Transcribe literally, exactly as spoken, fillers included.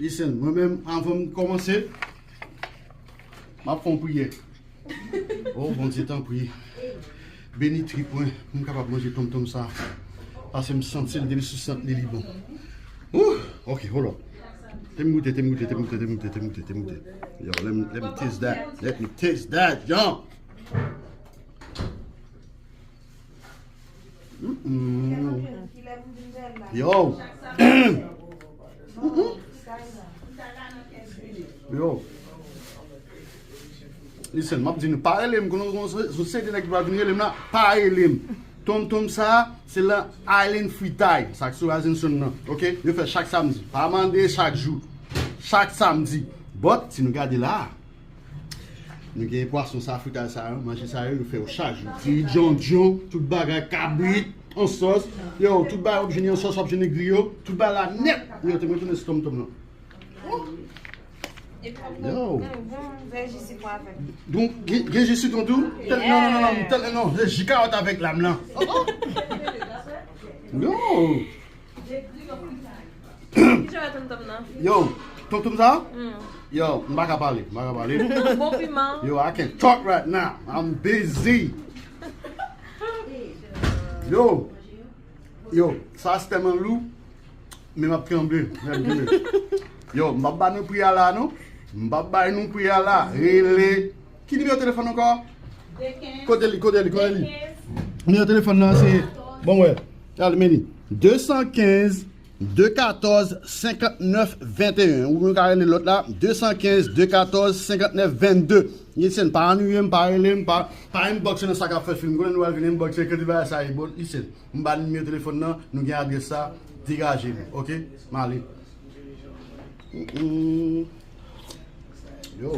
Listen, mwen menm, anvan m kòmanse, m ap fè yon priyè. O Bondye, tanpri, beni trip mwen pou m kapab manje tonmtonm sa. Paske m santi l depi sou sant li, li bon. Ooh, ok, hold up. Te m goute, te m goute, te m goute, te m goute, te m goute, te m goute. Yo, let me, let me taste that. Let me taste that, John. Mm-mm. Yo. Yo. Listen, m ap di nou, pa rele m, konnen yon seri de nèg ki pral vin rele m la, pa rele m. Tonmtonm sa, se lan Island Fritay, sa k sou Rising Sun nan, ok? Yo fè chak samdi. Pa mande chak jou. Chak samdi. But, si nou gade la, nou gen pwason sa, fritay sa yo, manje sa yo, yo fè yo chak jou. Diri djondjon, tout bagay, kabrit, an sòs. Yo, tout bagay w ap jwenn an sòs, w ap jwenn griyo, tout bagay la nèt. Yo, te mwen tounen sou tonmtonm lan. Yo. Donk, gen, gen ji sitwon tou? Tèl, non, non, non, non, tèl, non, se ji kawòt avèk lam lan. Yo. Ki jan wè tonmtonm nan? Yo, tonmtonm sa? Mm. Yo, m pa ka pale, m pa ka pale. Bon piman. Yo, I can't talk right now. I'm busy. Yo, yo, sa se tèlman lou, men m ap tranble. Yo, m p ap ba nou pri a la, non. M p ap bay nou pri a la. Rele. Ki nimewo telefòn ankò? Kote li, kote li, kote li? Nimewo telefòn nan se, bon, wè. Al, men li. De san kenz, de katòz, senkant nèf, venteyen. Ou menm ka rele lòt la, de san kenz, de katòz, senkant nèf, vennde. Listen, pa annuiye m, pa rele m, pa, pa inbox nan sa k ap fèt fim. Konnen nou al vin inbox, se kantite bagay sa ye, bon, listen. M ba nimewo telefòn nan, nou gen adrès sa, degaje nou, ok? M ale. Mm-mm. Yo.